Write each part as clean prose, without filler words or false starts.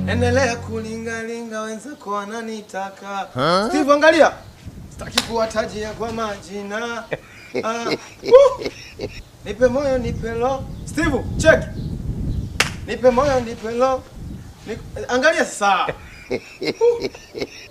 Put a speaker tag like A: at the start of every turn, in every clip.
A: Endelea kulingalinga wenzako wananitaka. Steve angalia. Sitaki kuwatajia kwa majina. Nipe moyo nipe lo. Steve check. Nipe moyo nipe lo. Angalia sasa.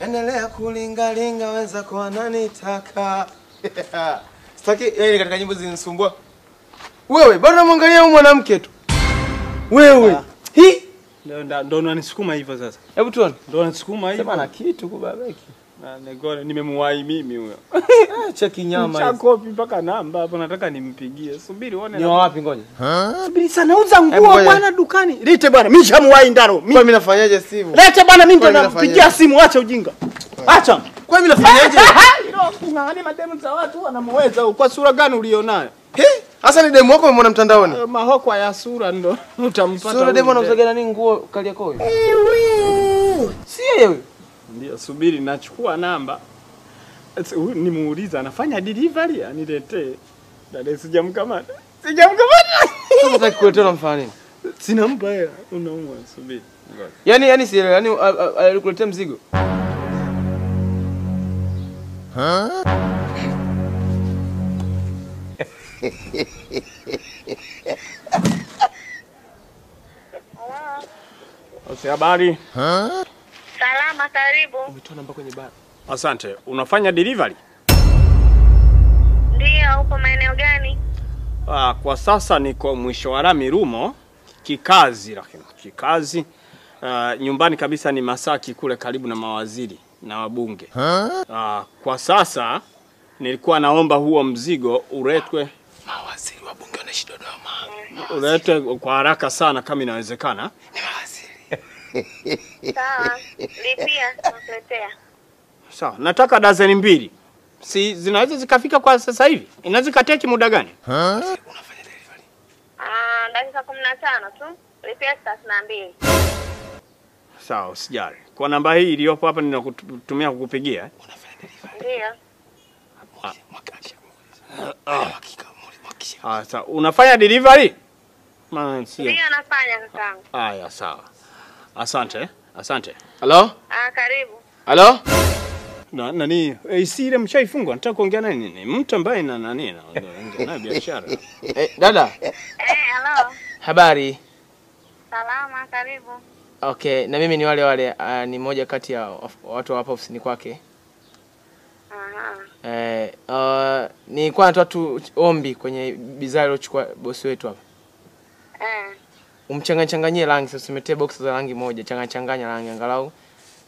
A: Endelea kulingalinga wenzako wananitaka. Sitaki yeye katika nyimbo zinisumbua. Wewe bado unamwangalia huyu mwanamke tu. Wewe. Hi.
B: Ndio unanisukuma hivyo sasa.
A: Hebu tuone.
B: Ndio unanisukuma hivyo.
A: Sema na kitu kubabeki.
B: Na negore nimemuwahi mimi huyo.
A: Cheki nyama hizi.
B: Chakopi mpaka namba hapo nataka nimpigie. Subiri uone.
A: Ni wapi ngoja?
B: Subiri sana uza nguo bwana dukani. Lete bwana mimi nishamuwahi ndaro.
A: Kwa mimi nafanyaje Steve?
B: Lete bwana mimi ndo nampigia simu, acha ujinga. Acha.
A: Kwa mimi nafanyaje?
B: Hilo kung'ang'ania mademu za watu wanamuweza. Kwa sura gani ulionayo?
A: Hasa ni demu wako umemwona mtandaoni?
B: Mahoko ya sura ndo utampata.
A: Sura demu anauzaga nani nguo Kariakoo huyo? Si yeye huyo.
B: Ndio, subiri nachukua namba. Nimuuliza anafanya delivery aniletee. Dada sijamkamata. Sijamkamata.
A: Sasa unataka kuletea unamfanya nini?
B: Sinampa hela. Unaumwa, subiri. Ngoja.
A: Yaani si yaani alikuletea mzigo.
B: Hello. Habari.
C: Salama, karibu.
A: Umetoa namba kwenye bar.
B: Asante. Unafanya delivery?
C: Ndio, uko maeneo gani?
B: Kwa sasa niko mwisho wa lami Rumo, kikazi lakini kikazi. Nyumbani kabisa ni Masaki kule karibu na mawaziri na wabunge. Kwa sasa nilikuwa naomba huo mzigo uletwe.
A: Mawaziri wabunge wanaishi Dodoma.
B: Uletwe kwa haraka sana kama inawezekana.
A: Ni mawaziri.
C: Sawa, lipia nakuletea.
B: Sawa, nataka dazeni 2. Si zinaweza zikafika kwa sasa hivi? Inaweza kateki muda gani?
A: Unafanya delivery?
C: Dakika 15 tu. Lipia 32.
B: Sawa, usijali. Kwa namba hii iliyopo hapa ninakutumia kukupigia.
A: Unafanya delivery?
C: Ndio.
B: Sawa, unafanya delivery? Maana sio.
C: Ndio nafanya kakaangu.
B: Haya, sawa. Asante, asante.
A: Hello?
C: Karibu.
A: Hello?
B: Na nani? AC ile mshaifungwa. Nataka kuongea naye nini? Mtu ambaye na nani na na biashara.
A: Dada.
C: Hello.
A: Habari.
C: Salama, karibu.
A: Okay, na mimi ni wale wale, ni mmoja kati ya watu wa hapa ofisini kwake. Nilikuwa natoa tu ombi kwenye bidhaa aliyochukua bosi wetu hapa. Umchanganyie rangi, sasa usimetee box za rangi moja, changanya rangi angalau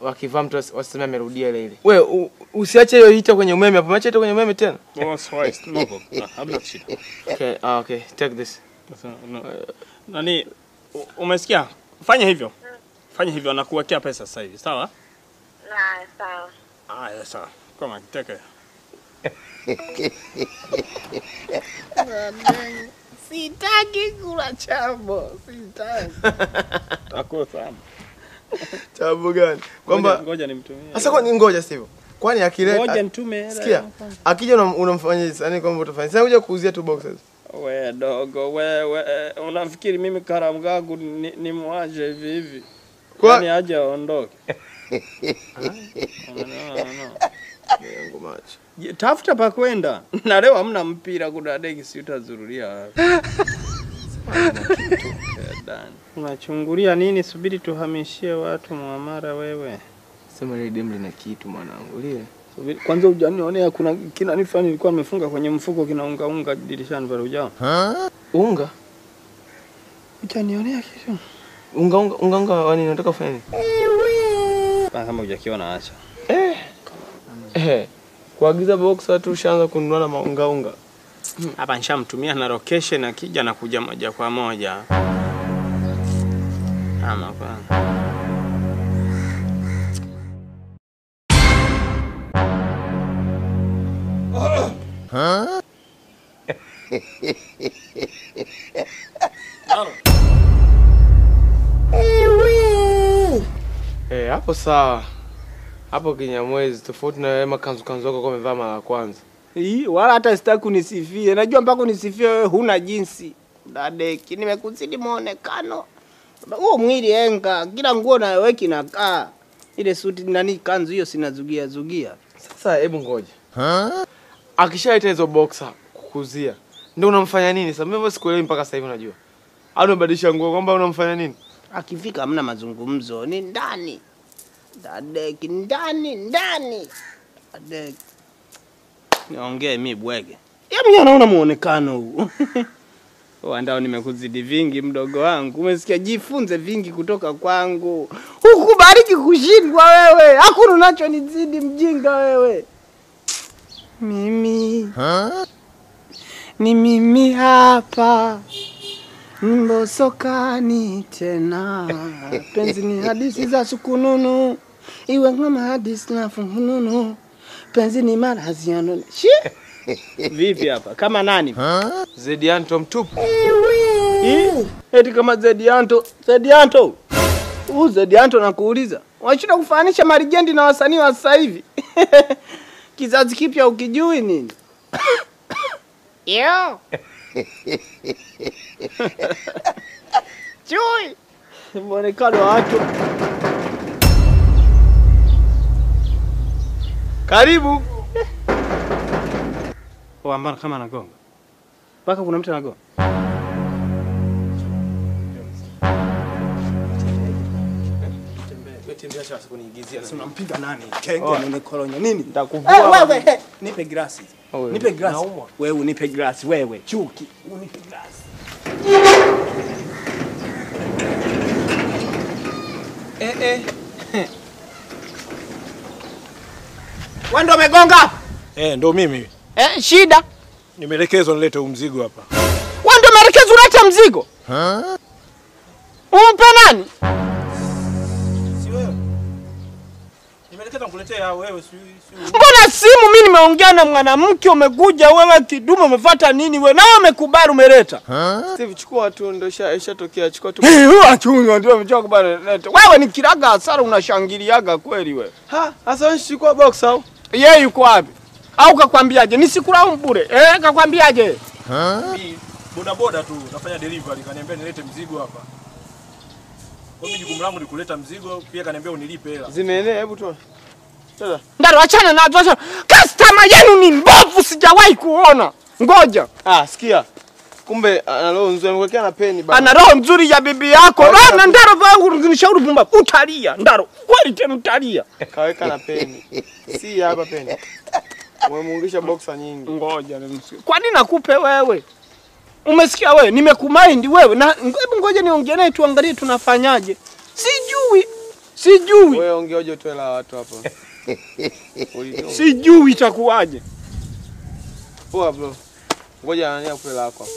A: wakivaa mtu wasiseme amerudia ile ile. Wewe usiache hiyo hita kwenye umeme hapo, acha hita kwenye umeme tena.
B: No, sorry, no problem. Hamna shida.
A: Okay, okay, take this.
B: Nani umesikia? Fanya hivyo. Fanya hivyo na kuwekea pesa sasa hivi, sawa?
C: Na sawa.
B: Haya, sawa. Come on, take it.
D: Sitaki kula chambo, sitaki.
B: Takosa.
A: Chambo gani? Kwamba
B: ngoja nimtumie.
A: Sasa kwa nini ngoja sivyo? Kwani akileta
B: ngoja nitume hela.
A: Sikia. Akija unamfanyia yani kwamba utafanya. Sasa kuja kuuzia tu boxes.
B: We dogo, wewe unafikiri mimi karamu gangu ni muaje hivi hivi? Kwani aje aondoke? No.
A: Yangu macho.
B: Tafuta pa kwenda. Na leo hamna mpira kuna deki si utazurulia. Unachungulia nini? Subiri tuhamishie watu muamara wewe.
A: Sema ile demu lina kitu mwanangu lile.
B: Subiri kwanza hujanionea kuna kina nifani nilikuwa nimefunga kwenye mfuko kinaunga unga dirishani pale hujao.
A: Unga?
B: Hujanionea kitu.
A: Unga unga unga unga wani nataka kufanya nini?
B: Kama hujakiona acha.
A: Kuagiza box watu ushaanza kununua na maunga unga.
B: Hapa nishamtumia na location akija na kuja moja kwa moja. Ama kwa.
A: Hapo sawa. Hapo Kinyamwezi tofauti na wewe makanzu kanzu wako kwa umevaa mara ya kwanza.
B: Hii wala hata sitaki unisifie. Najua mpaka unisifie wewe huna jinsi. Dadeki nimekuzidi muonekano.
D: Huo mwili enga, kila nguo naweki nakaa. Ile suti nani kanzu hiyo sinazugia zugia.
A: Sasa hebu ngoja. Akishaleta hizo boxer kukuzia, ndio unamfanya nini? Sasa mimi sikuelewi mpaka sasa hivi unajua. Au unabadilisha nguo kwamba unamfanya nini?
D: Akifika hamna mazungumzo, ni ndani. Dadeki ndani ndani. Dadeki. Niongee mimi bwege. Yeye mwenyewe anaona muonekano huu. Wandao nimekuzidi vingi mdogo wangu. Umesikia, jifunze vingi kutoka kwangu. Hukubariki kushindwa wewe. Hakuna unachonizidi mjinga wewe. Mimi. Ni mimi hapa. Mbosokani tena. Penzi ni hadithi za sukununu. Iwe kama hadithi na fununu. Penzi ni maradhi ya nunu. Shi? Vipi hapa? Kama nani?
A: Zedianto mtupu.
D: Eti kama Zedianto. Zedianto. Huu Zedianto nakuuliza. Unashinda kufanisha marigendi na wasanii wa sasa hivi. Kizazi kipya ukijui nini? Yo. Chui. Muonekano wa watu.
A: Karibu.
B: Ambana kama anagonga. Mpaka kuna mtu anagonga.
D: Unampiga nani? Kenge nini kolonya nini?
B: Nitakuvua.
D: Wewe, nipe glasi. Nipe glasi. Wewe unipe glasi wewe. Chuki. Unipe glasi. Wewe ndio umegonga?
E: Ndio mimi.
D: Shida.
E: Nimeelekezwa nilete huu mzigo hapa.
D: Wewe ndio umeelekezwa ulete mzigo? Umpe nani?
E: Si wewe. Nimeelekezwa nikuletea wewe, si.
D: Mbona simu mimi nimeongea na mwanamke umekuja wewe kidume umefuata nini wewe? Na wewe umekubali umeleta.
A: Steve chukua tu ndio ishatokea, chukua tu.
D: Huyu achunga ndio amechukua kubali. Wewe ni kiraga hasara unashangiliaga kweli wewe.
A: Sasa unachukua box au?
D: Yeye yuko wapi? Au kakwambiaje? Nisikulaumu bure. Kakwambiaje?
E: Mimi boda boda tu nafanya delivery, kaniambia nilete mzigo hapa. Kwa mimi jukumu langu ni kuleta mzigo, pia kaniambia unilipe hela.
A: Zimeenea, hebu tu. Sasa.
D: Ndaro achana nazo, achana. Customer yenu ni mbovu sijawahi kuona. Ngoja.
A: Sikia. Kumbe ana roho nzuri, amekuwekea na peni baba.
D: Ana roho nzuri ya bibi yako. Na ndaro wangu nishauri pumba. Utalia ndaro. Kweli tena utalia.
A: Kaweka na peni. Si hapa peni. Umemuungisha boxer nyingi.
D: Ngoja nimsikie. Kwa nini nakupe wewe? Umesikia wewe? Nimekumind wewe. Na hebu ngoja niongee naye tuangalie tunafanyaje. Sijui. Sijui.
A: Wewe ongea uje utoe la watu hapo.
D: Sijui itakuwaje.
A: Poa bro. Ngoja anania akupe la wako.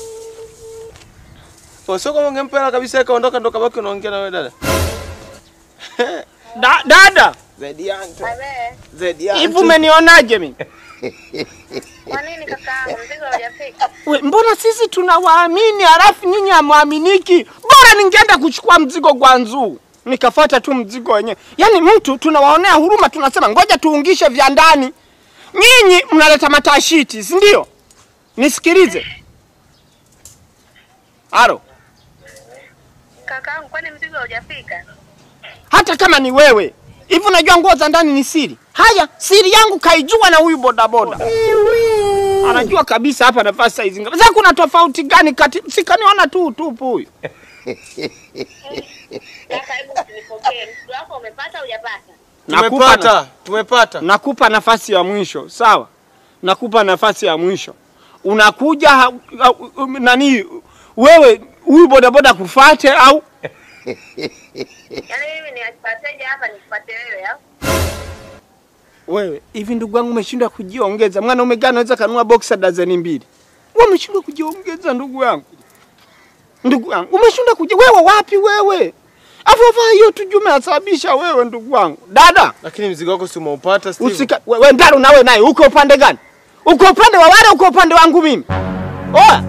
A: Poa, sio kama ungempa hela kabisa kaondoka ndo kabaki unaongea na wewe dada.
D: Dada.
A: Zedianto. Zedianto.
D: Hivi umenionaje mimi?
C: Kwa nini kakaangu mzigo hujafika?
D: We, mbona sisi tunawaamini halafu nyinyi hamwaminiki? Bora ningeenda kuchukua mzigo kwa Nzuu. Nikafuata tu mzigo wenyewe. Yaani mtu tunawaonea huruma tunasema ngoja tuungishe vya ndani. Nyinyi mnaleta matashiti, si ndio? Nisikilize. Aro.
C: Kakaangu kwani mzigo hujafika?
D: Hata kama ni wewe. Hivi unajua nguo za ndani ni siri. Haya, siri yangu kaijua na huyu bodaboda. Anajua kabisa hapa nafasi size ngapi. Sasa kuna tofauti gani kati sikaniona tu utupu huyu.
C: Kaka hebu usinipokee. Mzigo wako umepata au hujapata?
A: Tumepata, tumepata.
D: Nakupa nafasi ya mwisho, sawa? Nakupa nafasi ya mwisho. Unakuja nani wewe huyu bodaboda kufuate au?
C: Yaani mimi niwapateje hapa nikufuate wewe au?
D: Wewe, hivi ndugu wangu umeshindwa kujiongeza. Mwanaume gani anaweza kanunua boxer dazeni 2? Wewe umeshindwa kujiongeza ndugu yangu. Ndugu yangu, umeshindwa wewe wapi wewe? Afu hiyo tu Juma asababisha wewe ndugu wangu. Dada,
A: lakini mzigo wako si umeupata Steve.
D: Usika wewe ndaro na wewe naye uko upande gani? Uko upande wa wale, uko upande wangu mimi? Oa.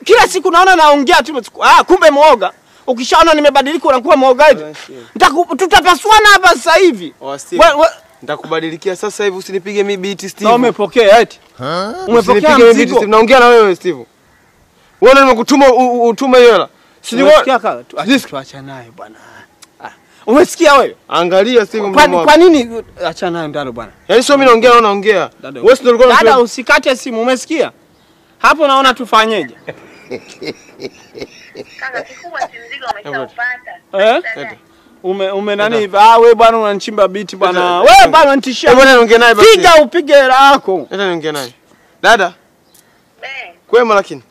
D: Kila siku naona naongea tu. Kumbe muoga. Ukishaona nimebadilika unakuwa muoga hivi. Tutapasuana hapa sasa hivi.
A: Nitakubadilikia sasa hivi, usinipige mimi beat Steve.
D: Na umepokea eti? Umepokea mzigo.
A: Naongea na wewe Steve. Wewe nimekutuma utume hiyo hela.
D: Umesikia kaka? Tuacha naye bwana. Umesikia wewe?
A: Angalia Steve mdomo.
D: Kwa nini acha naye Ndaro bwana?
A: Yaani sio mimi naongea na unaongea. Wewe si ndio ulikuwa
D: Dada usikate simu, umesikia? Hapo naona tufanyeje?
C: Kaka kikubwa si mzigo umeshaupata.
D: Eh? Ume nani? Ah wewe bwana unanichimba biti bwana. Wewe bwana unanitishia.
A: Bwana niongee naye basi.
D: Piga upige hela yako.
A: Leta niongee naye. Dada.
C: Be.
A: Kwema lakini.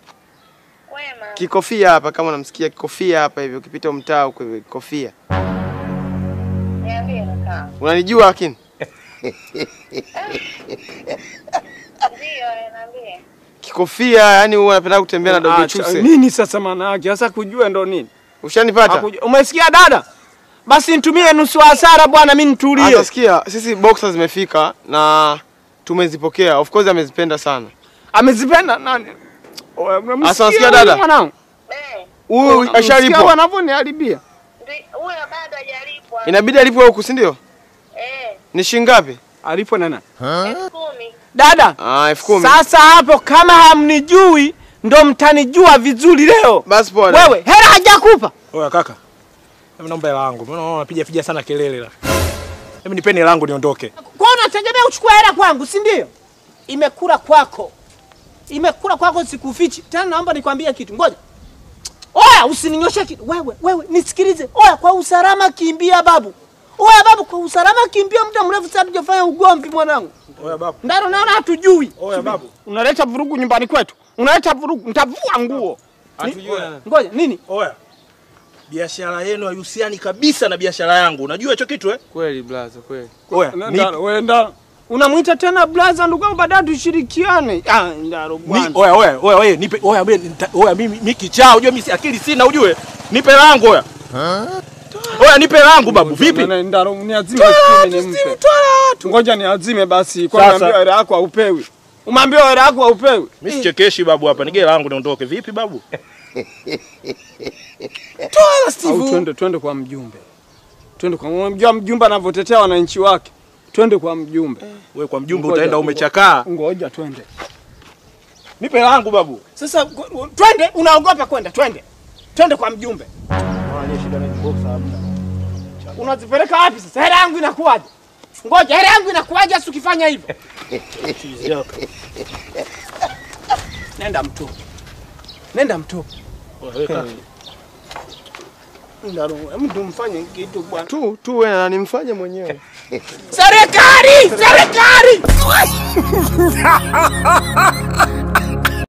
C: Kwema.
A: Kikofia hapa kama unamsikia kikofia hapa hivi ukipita mtaa huko hivi kikofia.
C: Niambie kaka.
A: Unanijua lakini?
C: Ndio, niambie.
A: Kikofia yani huwa anapenda kutembea na dogo chuse.
B: Nini sasa maana yake? Sasa kujua ndo nini?
A: Ushanipata?
D: Umesikia dada? Basi nitumie nusu hasara bwana mimi nitulie.
A: Sasa sikia, sisi boxers zimefika na tumezipokea. Of course amezipenda sana.
B: Amezipenda nani?
A: Sasa sikia dada. Huyu ashalipwa.
D: Wanavyoniharibia.
C: Huyo bado hajalipwa.
A: Inabidi alipwe huku, si ndio?
C: Eh.
A: Ni shilingi ngapi?
B: Alipwe na nani?
C: 10,000.
D: Dada.
A: Ah, 10,000.
D: Sasa hapo kama hamnijui ndo mtanijua vizuri leo.
A: Basi poa.
D: Wewe hela hajakupa.
E: Oya kaka. Mimi naomba hela yangu. Mbona unapiga piga sana kelele la. Hebu nipeni hela yangu niondoke.
D: Kwa unategemea uchukue hela kwangu, si ndio? Imekula kwako. Imekula kwako sikufichi. Tena naomba nikwambie kitu. Ngoja. Oya usininyoshe kitu. Wewe nisikilize. Oya kwa usalama kimbia babu. Oya babu kwa usalama kimbia, muda mrefu sana tujafanya ugomvi mwanangu.
E: Oya babu.
D: Ndaro naona hatujui.
E: Oya babu.
B: Unaleta vurugu nyumbani kwetu. Unaleta vurugu, nitavua nguo.
A: Hatujui.
D: Ngoja nini?
E: Oya. Biashara yenu haihusiani kabisa na biashara yangu. Unajua hicho kitu eh?
A: Kweli blaza, kweli.
E: Oya,
B: Ndaro, wewe Ndaro.
D: Unamuita tena blaza ndugu yangu baadaye tushirikiane. Ah, Ndaro bwana.
E: Oya oya oya oya nipe oya mimi oya mimi kichaa, unajua mimi akili sina ujue. Nipe langu oya. Oya nipe langu babu, vipi?
B: Ndaro niazime 10,000 nimpe. Ngoja niazime basi kwa niambiwa hela yako haupewi. Umeambiwa hela yako haupewi.
E: Mimi sichekeshi babu hapa, nige langu niondoke. Vipi babu?
A: Toa Steve.
B: Au twende kwa mjumbe. Twende kwa mjumbe, mjumbe anavyotetea wananchi wake. Twende kwa mjumbe.
E: Wewe kwa mjumbe utaenda umechakaa.
B: Ngoja twende.
E: Nipe langu babu.
D: Sasa twende, unaogopa kwenda, twende. Twende kwa mjumbe.
E: Shida na boxer hamna.
D: Unazipeleka wapi sasa? Hela yangu inakuwaje? Ngoja, hela yangu inakuwaje sasa ukifanya hivyo? Nenda mtupu. Nenda mtupu.
E: Wewe kaka.
D: Ndaro, mtu mfanye kitu bwana.
A: Tu wewe na nimfanye mwenyewe.
D: Serikali, serikali.